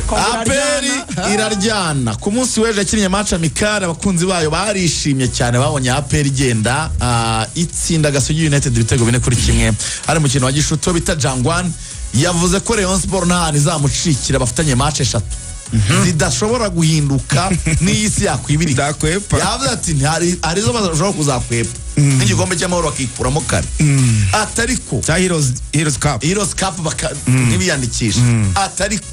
Ariko APR iraryana. Ku munsi w'ejo yakinnye match amicale, abakunzi bayo barishimye cyane, babonye APR igenda itsinda Gasogi United ibitego 4-1. Hari umukino wa gishuto bita Jangwan yavuze ko Rayon Sport nta hantu izamucikira, bafitanye match 3 zidashobora guhinduka n'iyi si yakwibirika. Ndakwepa. Yavuze ati hari izo bashobora kuzakwepa nk'igikombe cy'amahoro bakikuramo kare, atariko cya Heroes Cup, Heroes Cup ntibiyandikisha, atariko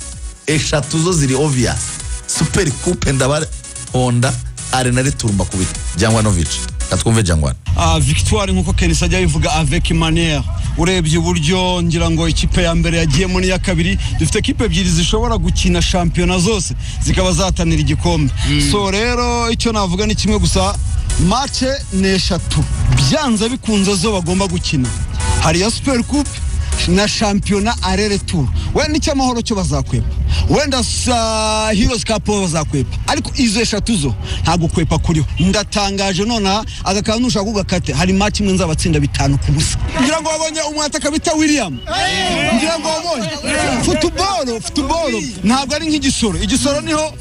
3 zo ziri obvious. Super Coupe ndabare Honda Arena riturumba kubita. Jangwanovic, katwumve Jangwan. Victoire nkuko Kenisa ajya bivuga avec manière, urebye uburyo ngira ngo ikipe ya mbere yagiyemo n'iya kabiri, dufite ekipe ebyiri zishobora gukina shampiyona zose zikaba zatanira igikombe. So rero icyo navuga ni kimwe gusa, match ni 3 byanze bikunze zo bagomba gukina. Hari ya Super Coupe na shampiyona aller-retour, wenda icy'amahoro cyo bazakwepa, wenda Heroes Cup bazakwepa, ariko izo 3 zo nta gukwepa kuriho. Ndatangaje nonaha aka kantu ushaka kugakate, hari match imwe nzabatsinda 5-0. Ngira ngo wabonye umwataka bita William, ngira ngo wabonye football ntabwo ari nk'igisoro. Igisoro niho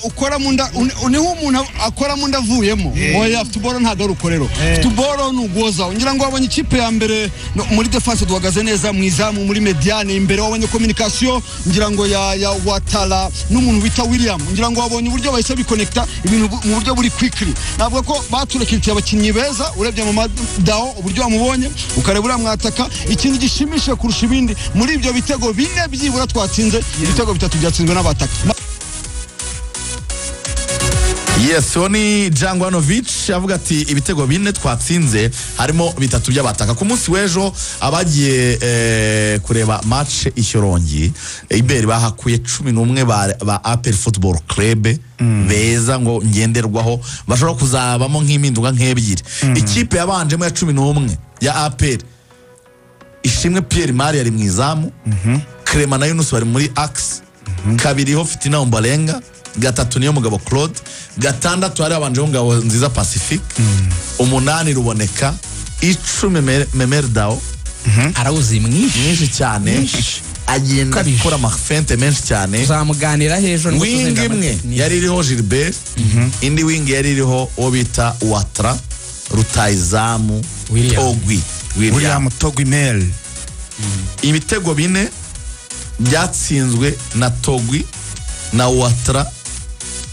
ukora munda, niho umuntu akora munda avuyemo. Oya, football ntabwo ari ukorero, football ni ugoza. Ngira ngo wabonye ikipe ya mbere muri defense duhagaze neza, mu izamu, muri mediane imbere wabonye communication ngira ngo ya Watala n'umuntu bita William. Ngira ngo wabonye uburyo bahise bikonekta ibintu mu buryo buri quickly. Navuga ko baturekiritiye abakinnyi beza, urebye mu madao uburyo wamubonye ukareba uriya mwataka. Ikintu gishimishije kurusha ibindi muri ibyo bitego 4 byibura twatsinze, ibitego 3 byatsinzwe n'abataka. Yes, ni Jangwanovic avuga ati ibitego 4 twatsinze harimo 3 by'abataka. Ku munsi w'ejo abagiye kureba match Ishyorongi Iberi bahakuye 11 ba APR Football Club beza ngo ngenderwaho, bashobora kuzabamo nk'impinduka nk'ebyiri. Ikipe yabanjemo ya 11 ya APR, Ishimwe Pierre Marie ari mu izamu, Clement na Yunus bari muri axe, 2 ho Fitina Ombalenga, 3 niyo mugabo Claude, 6 hari abanjeho Ngabo Nziza Pacifique, 8 Ruboneka, 10 Memer Dao. Arawuzi mwinshi cyane, agenda akora amafente menshi cyane. Tuzamuganira hejo. Wing imwe yari iriho Gilbert, indi wing yari iriho uwo bita Watra Rutayizamu Togwi William Togwi Mel. Ibitego 4 byatsinzwe na Togwi na Watra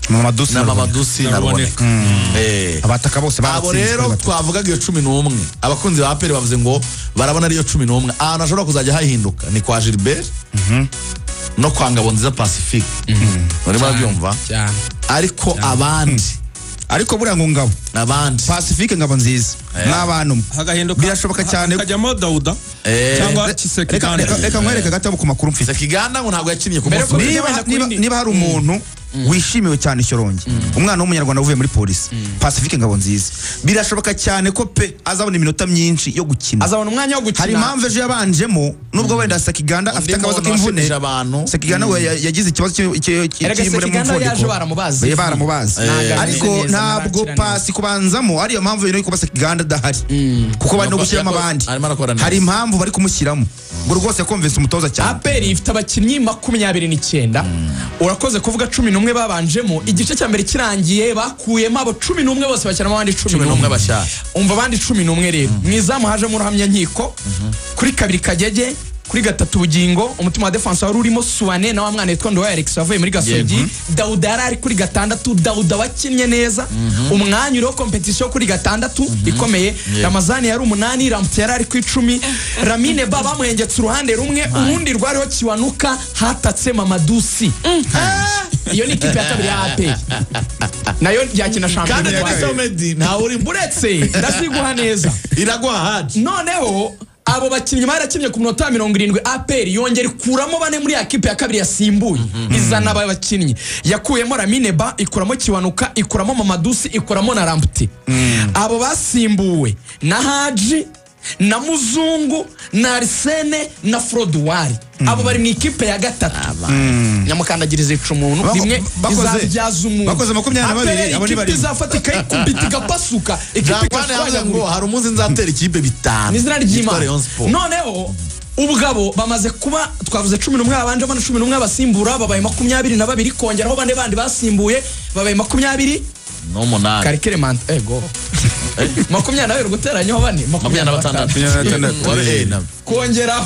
na Mamadusi na Ruboneka. Abataka bose baratsinze. Abo rero twavugaga iyo 11, abakunzi ba APR bavuze ngo barabona ariyo 11. Ahantu hashobora kuzajya hahinduka ni kwa Gilbert no kwa Ngabonziza Pacifique. Urimo urabyumva? Ariko abandi, ariko buriya ngo Ngabo abandi Pacifique Ngabo Nziza n'abantu birashoboka cyane hakajyamo Dauda cyangwa Kisekiganda. Reka nkwereke gato ku makuru mfite. Kisekiganda ngo ntabwo yakinnye ku munsi. Niba hari umuntu wishimiwe cyane Ishyorongi, umwana w'umunyarwanda uvuye muri polisi, Pacifique Ngabo Nziza, birashoboka cyane ko pe azabona iminota myinshi yo gukina, azabona umwanya wo gukina. Hari impamvu ejo yabanjemo nubwo wenda Sekiganda afite akabazo k'imvune. Sekiganda we yagize ikibazo cy'imvune mu mvune, baramubazi, ariko ntabwo pasi kubanzamo ariyo mpamvu yo kuba Sekiganda adahari, kuko bari no gushyiramo abandi. Hari impamvu bari kumushyiramo ngo rwose yakumvise umutoza cyane. APR ifite abakinnyi 29, urakoze kuvuga 11 babanjemo. Igice cya mbere kirangiye bakuyemo abo 11 bose bashyiramo abandi 11 bashya. Umva abandi 11 rero mu izamu hajemo Ruhamya Nkiko, kuri 2 Kagege, kuri 3 Bugingo, umutima wa defense wari urimo Suwane na wa mwana witwa Ndoya Alex wavuye muri Gasogi, Dauda yari ari kuri 6, Dauda wakinnye neza umwanya uriho competition kuri 6 ikomeye, Ramazani yari 8, Ramutse yari ari ku 10, Ramine Baba bamuhengetse uruhande rumwe, urundi rwariho Kiwanuka, hatatse Mamadusi. Iyo ni ikipe ya kabiri ya APR nayo yakina shampiyona. Kandi ntawe uri buretse ndaziguha neza iraguha haji. Noneho abo bakinnyi barakinnye ku minota 70, APR yongera ikuramo bane muri ya kipe ya kabiri yasimbuye, izana aba bakinnyi yakuyemo Ramine Ba, ikuramo Kiwanuka, ikuramo Mamadusi, ikuramo na Ramputi. Abo basimbuwe na Haji na Muzungu na Arsene na Froduwari. Abo bari mu ikipe ya gatatu. Nyamukandagiriza ica umuntu rimwe izabyaza umuntu. Bakoze 22 abo ni bari. Izafata ikayikubita igapasuka. Ikipe ikashwanya ngo hari umunsi nzatera ikipe 5. Ni izina ry'Imana. Noneho Ubwabo bamaze kuba twavuze 11 abanje bana 11 abasimbura babaye 22 kongeraho bane bandi basimbuye babaye 28 Karikire ego 22 guteranyaho bane 26 kongeraho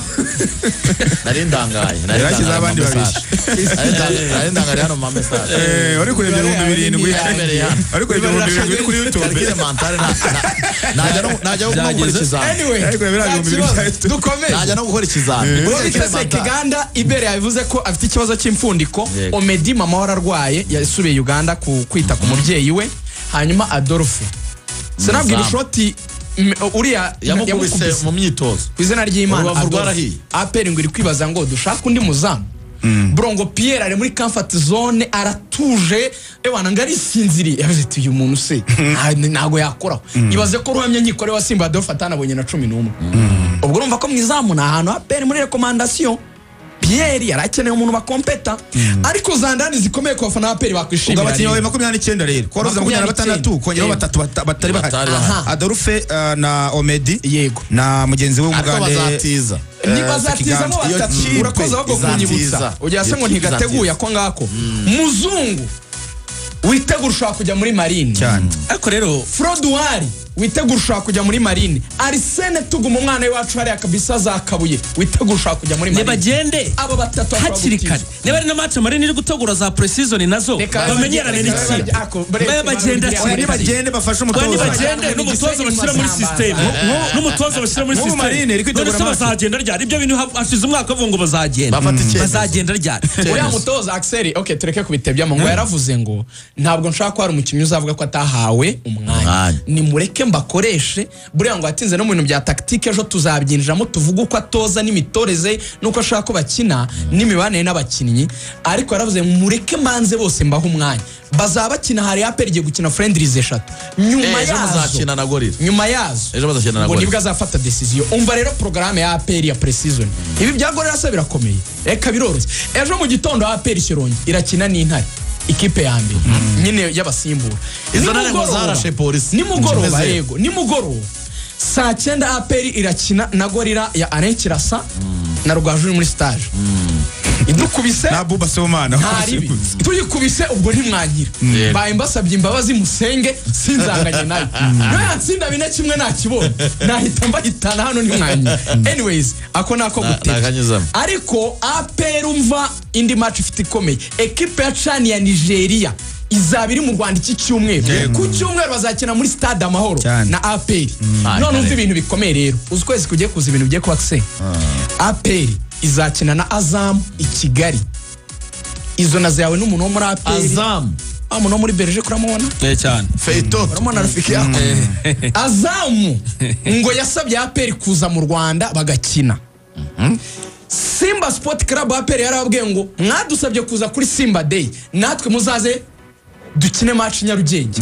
nari ndangaye nari abandi babiri nari ndangaye hano mu message uri kurebera 7,000 ari kurebera 7,000 kuri YouTube Karikire mentale najya no gukora ikizami anyway dukomeze najya no gukora ikizami Kiganda Ibere yavuze ko afite ikibazo cy'imfundiko. Omedi mama wararwaye yasubiye Uganda kwita ku mubyeyi we. Hanyuma Adolphe sinabwira ishoti uriya yamukubise mu myitozo ku izina ry'Imana APR ngo iri kwibaza ngo dushaka undi muzamu. Brongo Pierre ari muri comfort zone aratuje ewana ngari sinziri yavuze ati uyu muntu se ntago yakoraho. Ibaze ko ruhamye nkikore wa Simba Adolphe atanabonye na 11. Ubwo urumva ko mwizamu na ahantu APR muri recommandation Pierre yarakeneye umuntu bakompeta. Ariko zandani zikomeye ku bafana APR bakwishimira. Ubwo abakinnyi bawe 29 rero ko waruze 26 kongeraho batatu batari bahari. Adolphe na Omedi yego na mugenzi we w'Umugande bazatiza. Ni bazatizamo batatu urakoze ahubwo kunyibutsa ugira se ngo ntigateguye ako ngako. Muzungu witegura ushaka kujya muri Marine cyane. Ariko rero Froduari witegura ushaka kujya muri Marine. Arsene tuguma umwana we wacu hariya kabisa zakabuye witegura ushaka kujya muri Marine. Nibagende abo batatu hakiri kare. Niba ari na match Marine iri gutegura za pre-season nazo bamenyerane n'ikipe. Bagenda nibagende bafashe umutoza. Nibagende n'umutoza bashyira muri system. N'umutoza bashyira muri system. Marine iri kwitegura match. Bazagenda ryari ibyo bintu hashize umwaka bavuga ngo bazagenda. Bazagenda ryari. Uriya mutoza Axel okay tureke kubitebyamo ngo yaravuze ngo ntabwo nshaka ko hari umukinnyi uzavuga ko atahawe umwanya. Ni mureke mbakoreshe buriya ngo atinze no mu bintu bya tactique ejo tuzabyinjiramo tuvuga uko atoza n'imitoreze nuko ashaka ko bakina n'imibanire n'abakinnyi. Ariko yaravuze mureke mbanze bose mbaho umwanya. Bazaba bakina hari APR igiye gukina friendlies eshatu nyuma yazo na Gorilla. Nyuma yazo ejo bazakina na ngo Gorilla nibwo azafata decision. Umva rero programme ya APR ya pre-season ibi bya Gorilla se birakomeye reka biroroshye. Ejo mu gitondo APR Shyorongi irakina n'Intare ikipe ya mbere nyine y'abasimbura. Izo nare ngo zarashe polisi nimugoroba yego nimugoroba saa 9 APR irakina na Gorilla ya Alain Kirasa na Rwajuri muri stage. Idukubise na Buba Somana tuyikubise ubwo ntimwankira. Baye mbasabye imbabazi musenge sinzanganye nayo. No yatsinda bine kimwe nakibonye nahita mbahitana hano ntimwankira. Anyways ako nako guteka. Ariko APR umva indi match ifite ikomeye. Equipe ya Chani ya Nigeria izaba iri mu Rwanda iki cyumweru. Ku cyumweru bazakina muri Stade Amahoro na APR. None umva ibintu bikomeye rero. Uzi kwezi kugiye kuza ibintu bigiye kuba se. APR izakina na Azam i Kigali. Izo nazo yawe n'umuntu wo muri APR. Azam. Umuntu wo muri Belgique uramubona? Cyane. Feito. Uramubona Rafiki yako. Azam ngo yasabye APR kuza mu Rwanda bagakina. Simba Sport Club APR yarababwiye ngo mwadusabye kuza kuri Simba Day natwe muzaze dukine match Nyarugenge.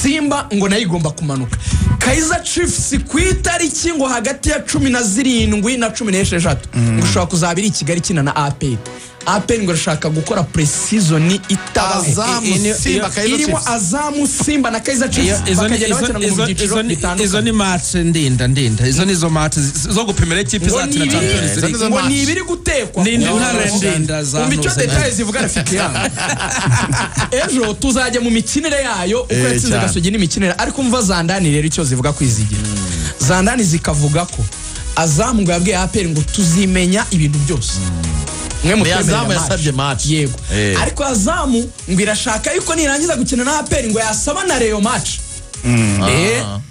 Simba ngo nayo igomba kumanuka. Kaizer Chiefs ku itariki ngo hagati ya 17 na 16 ngo ushobora kuzabira i Kigali kina na APR. APR ngo irashaka gukora pre-season itabaho. Azamu Simba Kaizer irimo Chiefs. Azamu Simba na Kaizer Chiefs bakagenda bakina mu byiciro bitandukanye. Izo ni match ndinda. Izo nizo match zo gupimira ikipe izatira Champions League. Ngo ni ibiri gutekwa. Ni intare ndinda za. Umva icyo details zivuga Rafiki yangu. Ejo tuzajya mu mikinire yayo uko yatsinze Gasogi n'imikinire. Ariko umva Zandani rero icyo zivuga kwizigira. Zandani zikavuga ko Azamu ngo yabwiye APR ngo tuzimenya ibintu byose. Mwe Azamu yasabye match. Yego. Ariko Azamu ngo irashaka yuko nirangiza gukina na APR ngo yasaba na Rayon match.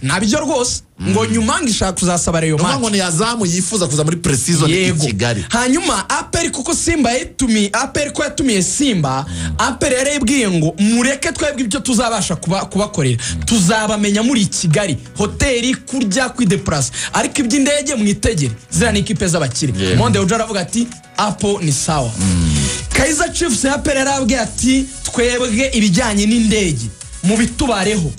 Nabyo rwose ngo nyuma ngishaka kuzasaba Rayon match. Ngo ni Azamu yifuza kuza muri pre-season i Kigali. Hanyuma APR kuko Simba yatumiye APR ko yatumiye Simba, APR yarayibwiye ngo mureke twebwe ibyo tuzabasha kubakorera. Tuzabamenya muri Kigali, hoteli, kurya, kwideplace. Ariko iby'indege mwitegere. Zira ni ikipe z'abakire. Monde uja aravuga ati apo ni sawa. Kaizer Chiefs APR yarabwiye ati twebwe ibijyanye n'indege mubitubareho.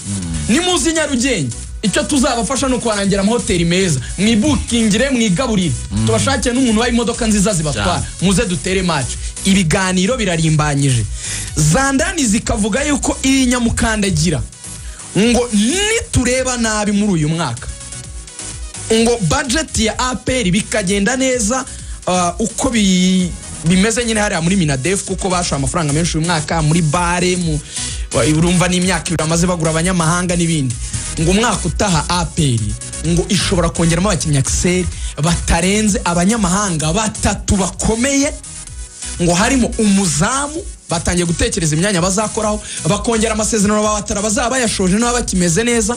Nimuzi Nyarugenge icyo tuzabafasha no kwarangira amahoteli meza, mwibukingire, mwigaburire, tubashakire n'umuntu wayi imodoka nziza zibatwara, muze dutere match. Ibiganiro birarimbanyije. Zandani zikavuga yuko iyi nyamukandagira ngo nitureba nabi muri uyu mwaka Ngo budget ya APR bikagenda neza uko bimeze nyine hariya muri Minadef, kuko bashoye amafaranga menshi uyu mwaka muri bare, urumva n'imyaka ibiri bamaze bagura abanyamahanga n'ibindi. Ngo umwaka utaha APR ngo ishobora kongeramo abakinnyi Axel batarenze abanyamahanga batatu bakomeye, ngo harimo umuzamu batangiye gutekereza imyanya bazakoraho, bakongera amasezerano babatara bazaba bayashoje n'aba bakimeze neza,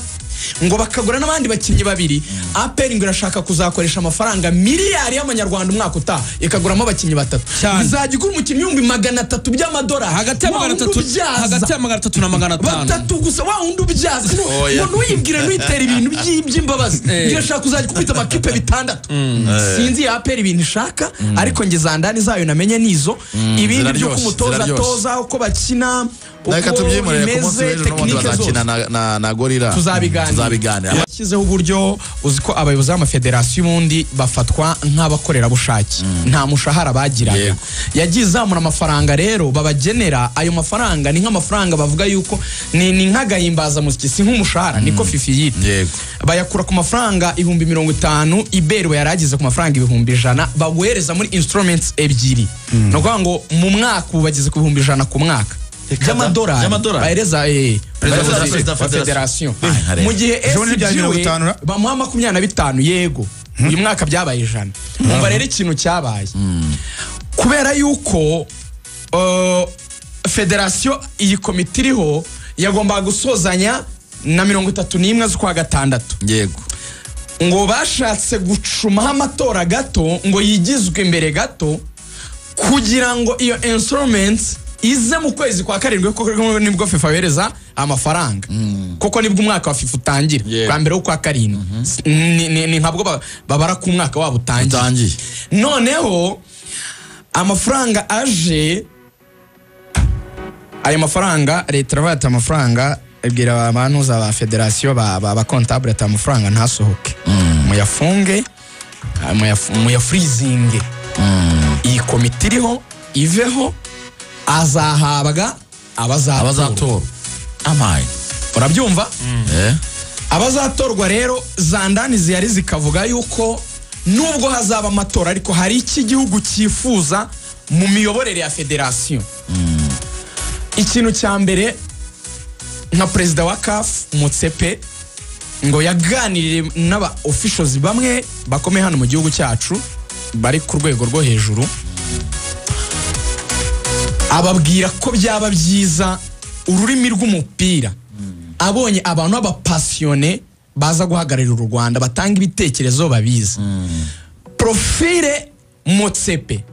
ngo bakagura n'abandi bakinnyi babiri. APR ngo irashaka kuzakoresha amafaranga miliyari y'amanyarwanda umwaka utaha ikaguramo abakinnyi batatu, izajya igura umukinnyi $300,000 by'amadolari, hagati ya 300 na 500 batatu gusa, wa wundi ubyaza ngo ntuyibwire ntuyitera ibintu by'imbabazi, irashaka kuzajya kubita amakipe bitandatu. Sinzi APR ibintu ishaka, ariko nge zandani zayo namenye nizo, ibindi by'uko umutoza atoza, uko bakina, reka tubyimurire ku munsi w'ejo n'ubundi bazakina na Gorilla, tuzabiganira. Yashyizeho uburyo uzi ko abayobozi b'amafederasiyo ubundi bafatwa nk'abakorerabushake, nta mushahara bagiraga. Yagiye izamura amafaranga rero babagenera, ayo mafaranga ni nk'amafaranga bavuga yuko ni nk'agahimbazamusyi, si nk'umushahara, niko Fifi yita. Bayakura ku mafaranga 50,000 Iberwa yaragize ku mafaranga 100,000 baguhereza muri instruments ebyiri. Ni ukuvuga ngo mu mwaka ubu bageze ku 100,000 ku mwaka by'amadolari bahereza perezida wa federasiyo, mu gihe SG bamuha 25, yego uyu mwaka byabaye 100. Umva rero ikintu cyabaye kubera yuko federasiyo iyi komite iriho yagombaga gusozanya na 31 z'ukwa gatandatu, yego ngo bashatse gucumaho amatora gato ngo yigizwe imbere gato kugira ngo iyo instruments ize mu kwezi kwa karindwi, kuko nibwo FIFA yohereza amafaranga, kuko nibwo umwaka wa FIFA utangira kwa mbere w'ukwa karindwi, ni ntabwo babara ku mwaka wabo utangiye. Noneho amafaranga aje, ayo mafaranga leta iravuga ati amafaranga, ibwira abantu za federasiyo ba comptable ati amafaranga ntasohoke, muyafunge, muyafreezinge, iyi komite iriho iveho, azahabwa abazatorwa. Amaye urabyumva? Abazatorwa rero zandani ziyari zikavuga yuko nubwo hazaba amatora ariko hari iki gihugu cyifuza mu miyoborere ya federasiyo. Ikintu cya mbere nka perezida wa CAF Motsepe ngo yaganiriye n'aba officials bamwe bakomeye hano mu gihugu cyacu bari ku rwego rwo hejuru, ababwira ko byaba byiza ururimi rw'umupira abonye abantu b'abapasiyone baza guhagararira u Rwanda batanga ibitekerezo babizi. Profile Motsepe,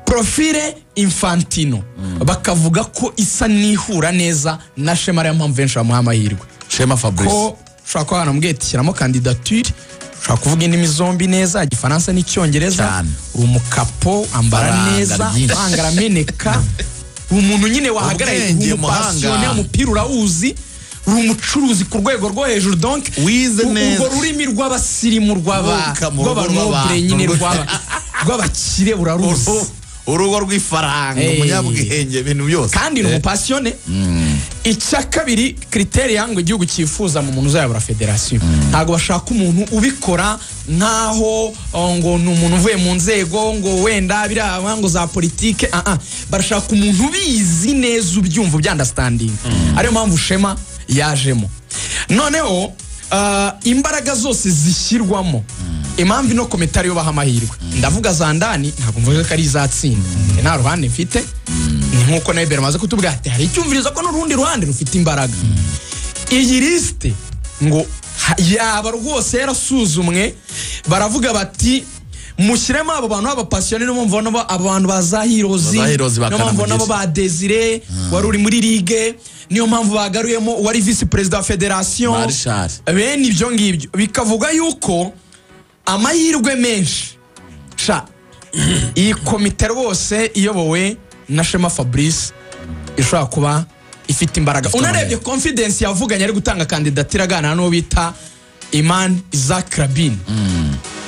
profile Infantino, bakavuga ko isa n'ihura neza na Shema, ariyo mpamvu benshi bamuha amahirwe. Shema Fabrice ko ushobora kuba wanamubwiye ati shyiramo kandidatire, ushobora kuvuga indimi zombi neza, Igifaransa n'Icyongereza, uri umukapo, ambara neza, amafaranga arameneka, uri umuntu nyine wahagarariye umupasiyone, umupira urawuzi, uri umucuruzi ku rwego rwo hejuru, donc wize neza urwo rurimi rw'abasirimu, rw'abanobure nyine, rw'abakire uraruzi, urugo rw'ifaranga, umunyabwenge, ibintu byose, kandi ni umupasiyone. Icya kabiri criteria ngo igihugu cyifuza mu muntu uzayobora federasiyo, ntabwo bashaka umuntu ubikora nkaho ngo ni umuntu uvuye mu nzego ngo wenda biriya ngo za politike, barashaka umuntu ubizi neza, ubyumva, ubyandastandinga, ariyo mpamvu Shema yajemo. Noneho imbaraga zose zishyirwamo, impamvu ino komite ariyo baha amahirwe, ndavuga zandani ntabwo mvuze ko ari izatsinda, nta ruhande mfite, ni nkuko na Ebera amaze kutubwira ati hari icyumvirizo ko n'urundi ruhande rufite imbaraga. Iyi liste ngo yaba rwose yarasuzumwe, baravuga bati mushyiremo abo bantu b'abapasiyone, niyo mpamvu abantu ba Zahirozi, niyo mpamvu nabo ba Desire wari uri muri ligue, niyo mpamvu bagaruyemo uwari vice perezida wa federasiyo, bene ibyo ngibyo bikavuga yuko amahirwe menshi sha iyi komite rwose iyobowe na Shema Fabrice ishobora kuba ifite imbaraga. Unarebye confidence yavuganye ari gutanga kandidatire aganira n'uwo bita Iman Isaac Rabin,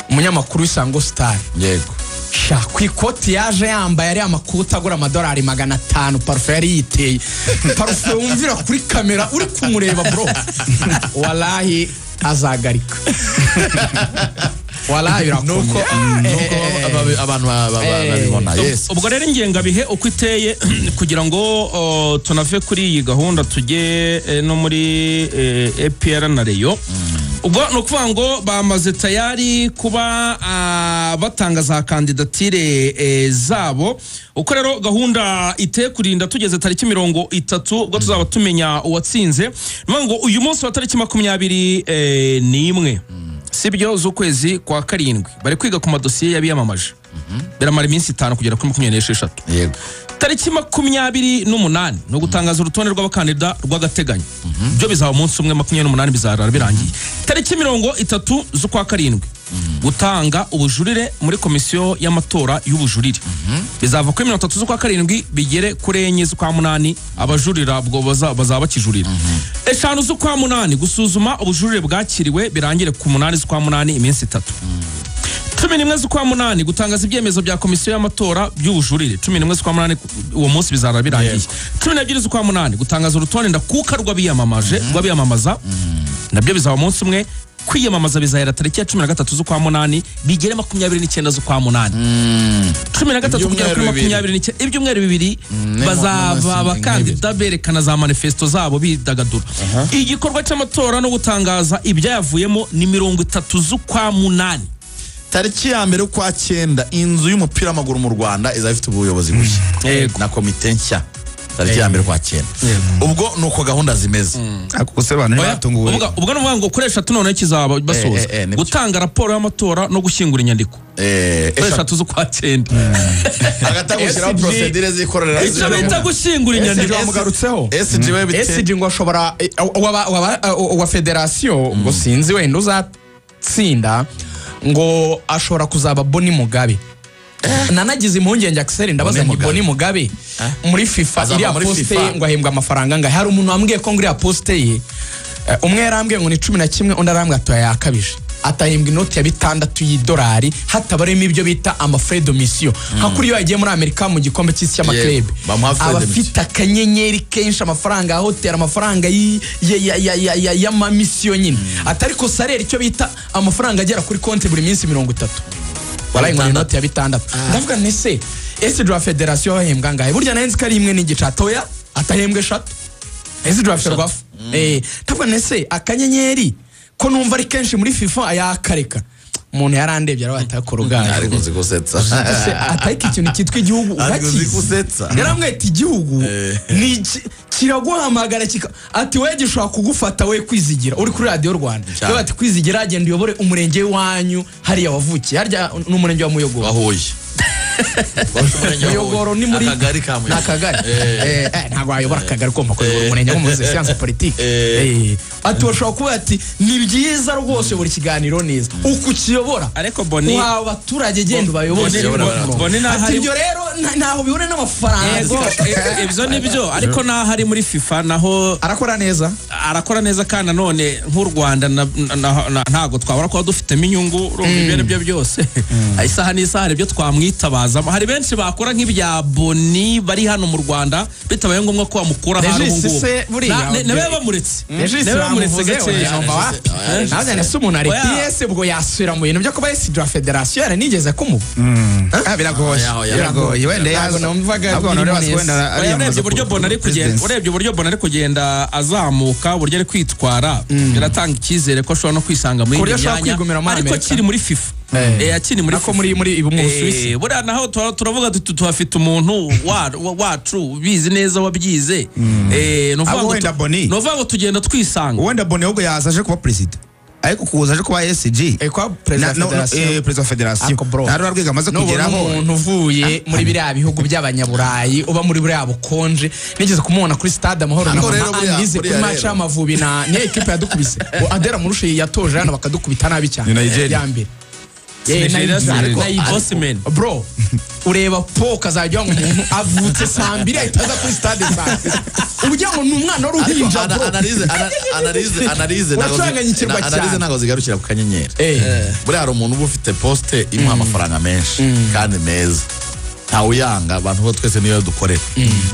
umunyamakuru w'Isango Star. Yego sha ku ikoti yaje yambaye ari amakoti agura amadolari 500, parufe yari yiteye, parufe wumvira kuri kamera uri kumureba bro, wallahi Azagarika. Wala nuko abantu babibona. Yes. Ubwo rero ingengabihe uko iteye kugira ngo tunave kuri iyi gahunda tujye no muri APR na Rayon. Ubwo no kuvuga ngo bamaze tayari kuba batanga za kandidatire zabo. Uko rero gahunda iteye kurinda tugeze tariki 30 ubwo tuzaba tumenya uwatsinze. Ngo uyu munsi wa tariki 21 sibyo z'ukwezi kwa karindwi bari kwiga ku madosiye y'abiyamamaje. Biramara iminsi 5 kugera kuri 26. Yego. Tariki 28 no gutangaza urutonde rw'abakandida rw'agateganyo. Byo bizaba umunsi umwe 28 bizarara birangiye. Tariki 30 z'ukwa karindwi gutanga ubujurire muri komisiyo y'amatora y'ubujurire. Bizava kuri 30 z'ukwa karindwi bigere kuri 4 z'ukwa munani abajurira ubwo bazaba bakijurira. 5 z'ukwa munani gusuzuma ubujurire bwakiriwe birangire ku 8 z'ukwa munani iminsi 3. 11 z'ukwa munani gutangaza ibyemezo bya komisiyo y'amatora by'ubujurire. 11 z'ukwa munani uwo munsi bizarara birangiye. 12 z'ukwa munani gutangaza urutonde ndakuka rw'abiyamamaje rw'abiyamamaza nabyo bizaba umunsi umwe. Kwiyamamaza bizahera tariki ya 13 z'ukwa munani bigere 29 z'ukwa munani. 13 kugera kuri 29 ibyumweru bibiri bazaba abakandida berekana za manifesto zabo bidagadura. Igikorwa cy'amatora no gutangaza ibyayavuyemo ni 30 z'ukwa munani. Tariki ya 1 ukwa 9 inzu y'umupira w'amaguru mu Rwanda izaba ifite ubuyobozi bushya na komite nshya. Tariki ya 1 ukwa 9. Ubwo nuko gahunda zimeze. Ako se bana batunguwe. Ubwo nuvuga ngo koresha tunone kizaba basoza gutanga raporo y'amatora no gushyingura inyandiko. 3 z'ukwa 9. Agatagushyiraho procedure zikorera. Icyo bita gushyingura inyandiko bamugarutseho. SG we bite. SG ngo ashobora wa federation ngo sinzi wenda uzatsinda ngo ashobora kuzaba Boni Mugabe. Nanagize impungenge Axel ndabaza nti Boni Mugabe muri FIFA iriya poste ngo ahembwa amafaranga ngahe. Hari umuntu wambwiye ko ngiriya poste ye umwe yarambwiye ngo ni 11 undi arambwiye atoya yakabije atahembwa inoti ya 6 y'idolari hatabaremo ibyo bita amafrais de mission. Nka kuri yo yagiye muri Amerika mu gikombe cy'isi cy'amaklub abafite akanyenyeri kenshi amafaranga ya hotel amafaranga y'amamisiyo nyine atari ko salaire icyo bita amafaranga agera kuri konti buri minsi 30 waraye ngo inoti ya 6. Ndavuga nti se ese de la federation bahembwa ngahe? Burya nayenzi ko ari imwe n'igice atoya atahembwe eshatu. Ese de la ferwafa ndavuga nti se akanyenyeri ko numva ari kenshi muri FIFA ayakareka. Umuntu yarandebye arabatakora ariko zigusetsa. Atayika ikintu cyitwa igihugu ugakiza. Zigusetsa. Yaramweta igihugu ni kiraguhamagara ati we gishobora kugufata we Kwizigira uri kuri Radio Rwanda. Yo ati Kwizigira agenda uyobore umurenge wanyu hariya wavukiye. Harya ni umurenge wa Muyogoro. Wahuye. Muyogoro ni muri akagari ka Muyogoro. Akagari. Ntago ayobora akagari ko mpakora umurenge wo muri science politique. Ati washobora kuba ati ni byiza rwose buri kiganiro neza ukukiyobora ariko Boni wa abaturage genda bayobore. Boni ati ibyo rero ntaho bihure n'amafaranga. Ibyo nibyo ariko naho ari muri FIFA naho arakora neza. Arakora neza kandi none nk'u Rwanda ntago twabura ko dufitemo inyungu urumva ibyo byo byose. Isaha n'isaha ibyo twamwitabazamo. Hari benshi bakora nk'ibya Boni bari hano mu Rwanda bitabaye ngombwa ko bamukura hano ngubu. Nabe bamuretse. Nabe bamuretse gakeya. Nawe nese umuntu ari PS ubwo yasubira mu bintu byo kuba SG wa federation yaranigeze kumuba. Biragoye. Biragoye. Wenda yazo numvaga urebye uburyo Boni ari kugenda, urebye uburyo Boni ari kugenda azamuka, uburyo ari kwitwara biratanga icyizere ko ashobora no kwisanga muri iyi myanya ariko kiri muri FIFA. Akiri muri nako muri mu Busuwisi. Buriya naho turavuga tuhafite umuntu wacu bizi neza wabyize. Nuvuga ngo tugenda twisanga. Wenda Boni ahubwo yaza aje kuba president. Ariko kuza aje kuba SG kwa president federation nari rwego amaze kugeraho. Umuntu uvuye muri biriya bihugu by'abanyaburayi uba muri buriya bukonje nigeze kumubona kuri stade Amahoro na mama Anise kuri match y'Amavubi na ni equipe yadukubise Adera Murushe yatoje hano bakadukubita nabi cyane ya mbere. Bro ureba po kazajya ngo umuntu avutse saa 2 ahita aza kuri stade saa 6 ubugira ngo ni umwana w'uruhinja bro. Analyze analyze ntago zigarukira ku kanyenyeri. Buriya hari umuntu uba ufite poste imuha amafaranga menshi kandi meza ntawuyanga abantu bo twese niyo dukorera,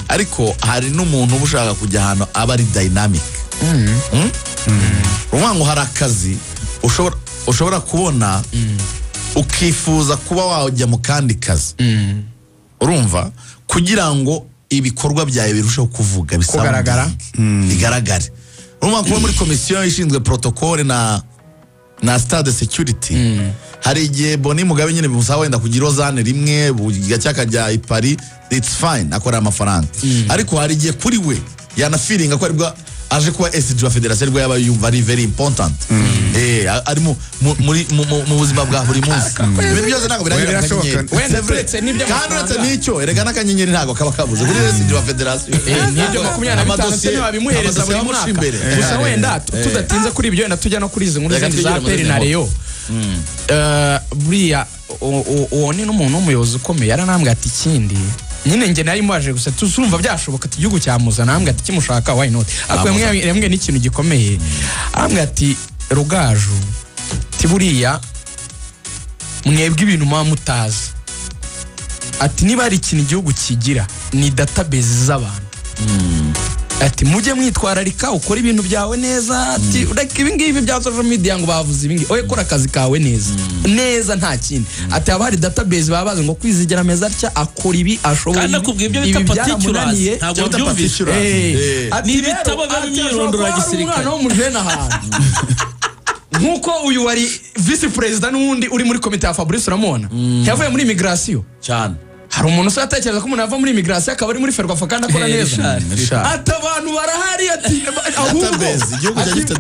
ariko hari n'umuntu uba ushaka kujya ahantu aba ari dynamic. Uvuga ngo hari akazi ushobora kubona ukifuza kuba wajya mu kandi kazi, urumva, kugira ngo ibikorwa byawe birusheho kuvuga, kugaragara, bigaragare. Urumva kuba muri komisiyo ishinzwe protocole na stade security, hari igihe Boni Mugabe nyine bimusaba wenda kugira Lausanne rimwe bugacya akajya i Paris, it's fine, akorera amafaranga. Ariko hari igihe kuri we yanafiringa ko aribwo aje kuba SG wa federasiyo, aribwo yaba yumva ari very important, ari mu buzima bwa buri munsi. Ibintu byose ntabwo biragira akanyenyeri. Wenda uretse kandi uretse n'icyo, erega n'akanyenyeri ntabwo kaba kabuze kuri SG wa federasiyo. N'ibyo 25 ntibabimuhereza buri mwaka. Gusa wenda tudatinze kuri ibyo, wenda tujya no kuri izi nkuru zindi za APR na Rayon. Buriya uwo ni n'umuntu w'umuyobozi ukomeye, yaranambwiye ati ikindi nyine nge nari mubaje gusa tuzumva byashoboka ati igihugu cyamuzana, arambwira ati kimushaka why not. Ariko yambwiye n'ikintu gikomeye, arambwira ati Rugaju, ati buriya mwebwe ibintu muba mutazi, ati niba hari ikintu igihugu kigira ni database z'abantu, ati mujye mwitwararika ukora ibintu byawe neza, ati reka ibi ngibi bya social media ngo bavuze ibi ngibi, oye kora akazi kawe neza neza nta kindi. Ati haba hari database baba bazi ngo Kwizigera meza atya akora ibi ashoboye, kandi akubwiye ibyo bita particulars, ntabwo byumvise ni ibitabo by'imyirondoro ya gisirikare. Umwana w'umujene ahantu nkuko uyu wari vice president n'undi uri muri komite ya Fabrice uramubona yavuye muri immigration cyane. Hari umuntu usatekereza ko umuntu ava muri immigration akaba ari muri Ferwafa kandi akora neza, ati abantu barahari, ati ahubwo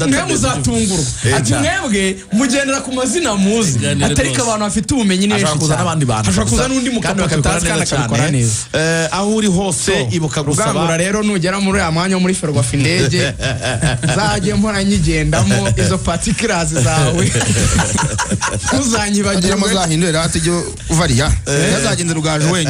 mwe muzatungurwa, ati mwebwe mugendera ku mazina muzi, atariko abantu bafite ubumenyi neza cyane, ashobora kuza n'undi mukapa tutazi kandi akabikora neza. Aho uri hose ibuka gusaba. Rugangura rero nugera muri uriya mwanya wo muri Ferwafa indege nzajye mpora nyigendamo izo particulars zawe ntuzanyibagirwe, muzahindure rero ati ujye uvariya ntazagende Rugaju wenyine.